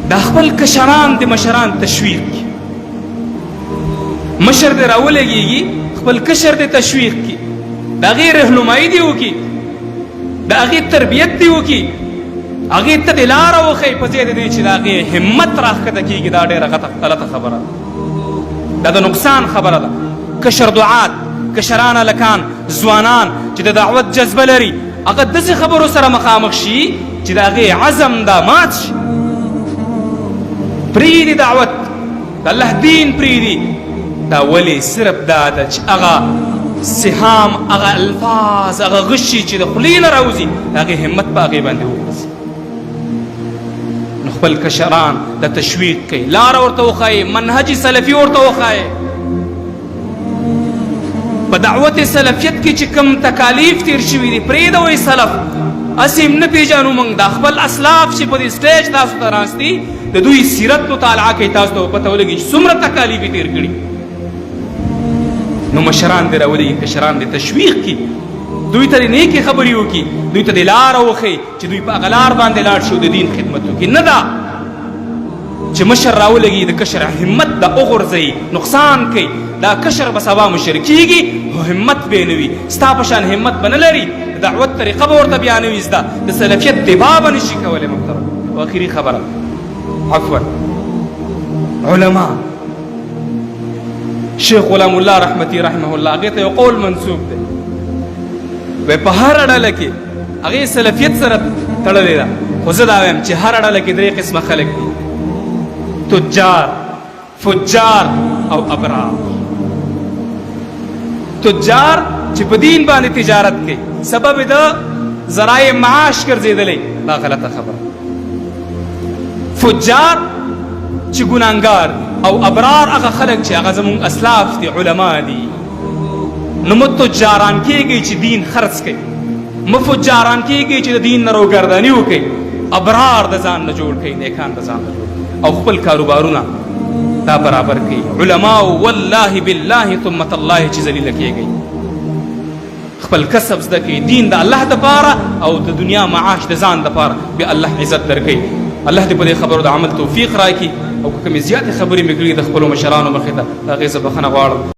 دا خپل کشران د مشران تشویق کی، مشر دې راولګېږي، خپل کشر دې تشویق کی، د هغې رهنمایي دې وکړي، د هغې تربیت دې وکړي، هغې ته دې لاره وښیي، په ځای د دې چې د هغې همت راښکته کېږي. دا ډېره غلطه خبره ده، دا د نقصان خبره ده. کشر دعات، کشران هلکان، ځوانان چې د دعوت جذبه لري، هغه داسې خبرو سره مخامخ شي چې د هغې عزم دا مات شي، پرېږدي دعوت د الله دین پرېږدي. دا ولې؟ صرف دا ده چې هغه سهام، هغه الفاظ، هغه غشي چې د خولې نه راوځي، د هغې همت په هغې باندې وغورځي. نو خپل کشران د تشویق کوي، لاره ورته وښایي، منهج سلفي ورته وښایي. په دعوت سلفیت کې چې کوم تکالیف تیر شوي دي، پرېږده وایي سلف هسې هم نه پېژنو موږ. دا خپل اسلاف چې په دې سټیج تاسو ته ناست دي، د دوی سیرت مطالعه کوي، تاسو ته به پته ولګي چې څومره تکالیف یې تیر کړي. نو مشران دې راولېږي، کشران دې تشویق کړي، دوی ته دې نیکې خبرې وکړي، دوی ته دې لاره وښیي چې دوی په هغه لار باندې لاړ شي او د دین خدمت وکړي. نه دا چې مشر راولګي د کشر همت د وغورځوي، نقصان کوي. دا کشر به سبا مشر کیږي خو همت به نه وي، ستا په شان همت به نه لري، د دعوت طریقه به ورته بیا نه وي زده، د سلفیت دفاع به نشي کولی. محترم، او اخري خبره، عفوا، علما، شیخ غلام الله رحمتي رحمه الله هغې ته یو قول منسوب دی، وایي په هره ډله کې، هغې سلفیت سره تړلې ده، خو زه دا وایم چې هره ډله کې درې قسمه خلک دي: تجار، فجار او ابرار. تجار چې په دین باندې تجارت کوي، سبب د ذرایع معاش ګرځېدلی، دا غلطه خبره. فجار چې ګناهګار، او ابرار هغه خلک چې هغه زموږ اسلاف دي، علما دي. نو مه تجاران کېږئ چې دین خرڅ کوي، مه فجاران کېږئ چې د دین نه روګرداني وکړئ. ابرار د ځان نه جوړ کړئ، نیکان د ځان نه جوړ کړئ او خپل کاروبارونه دا برابر کړئ. علماء والله بالله ثم تالله چې ذلیله کېږئ، خپل کسب زده کړئ، دین د الله دپاره او د دنیا معاش د ځان دپاره، بیا الله عزت درکوي. الله دې په دې خبرو د عمل توفیق راکړي، او که کومې زیاتې خبرې مې کړي د خپلو مشرانو مخې ته، د هغې زه بخښنه غواړم.